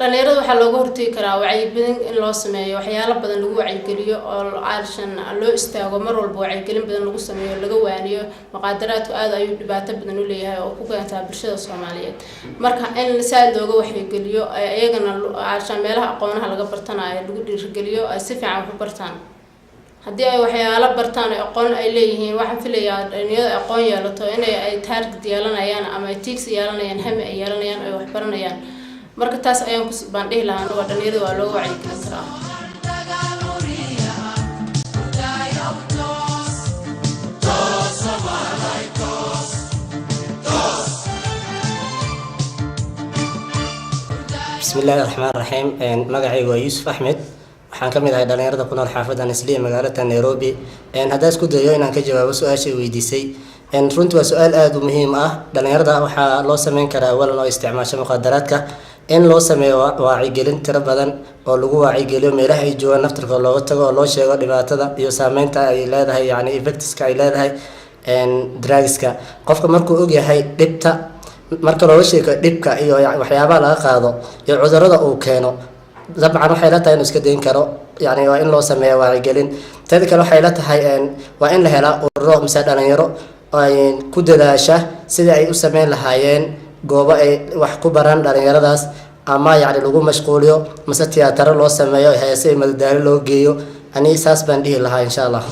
Dhalinyarada waxaa looga hortegi karaa wacyigelin in loo sameeyo, waxyaalo badan lagu wacyigeliyo oo caalshan loo istaago mar walba, wacyigelin badan lagu sameeyo, laga waaniyo. Muqaadaraadku aad ayuu dhibaato badan u leeyahay oo ku keentaa bulshada Soomaaliyeed. Marka in saad looga wacyigeliyo, iyagana caalshan meelaha aqoonaha laga bartanayo lagu dhiirigeliyo, ay si fiican wax u bartaan. Haddii ay waxyaalo bartaan oo aqoon ay leeyihiin, waxaan filayaa dhalinyarada aqoon yeelato inay ay target yeelanayaan ama ay tiigsi yeelanayaan, hami ay yeelanayaan, ay wax baranayaan. Marka taas ayaan ku baan dhihi lahaa waa dhalinyarada waa looga wacyigelin karaa. Dagaal uriya, hurdaayow toos, toos, Soomaalay, toos, toos. Bismi illaahi raxmaan raxiim. Magacaygu waa Yuusuf Axmed. Waxaan ka mid ahay dhalinyarada ku nool xaafadda Islii, magaalada Nairobi. Haddaan isku dayo inaan ka jawaabo su-aashay weydiisay, runtii waa su-aal aada u muhiim ah. Dhalinyarada waxaa loo sameyn karaa awalan oo isticmaasho muqaadaraadka in loo sameeyo wacyigelin tiro badan oo lagu wacyigeliyo meelaha ay joogaan naftarkooda, looga tago oo loo sheego dhibaatada iyo saameynta ay leedahay, yacni effects-ka ay leedahay drugs-ka. Qofka markuu ogyahay dhibta, marka looga sheeko dhibka iyo waxyaabaha laga qaado iyo cudurada uu keeno, dabcan waxay la tahay inuu iska dayn karo. Yani waa in loo sameeya wacyigelin. Teeda kale, waxay la tahay waa in la helaa ururo mise dhalinyaro ay ku dadaasha sidii ay u sameyn lahaayeen goobo ay wax ku baraan dhalinyaradaas, ama yacni lagu mashquuliyo, mise tiyaataro loo sameeyo, heese iyo madadaalo loo geeyo. Ani saas baan dhihi lahaa, insha Allah.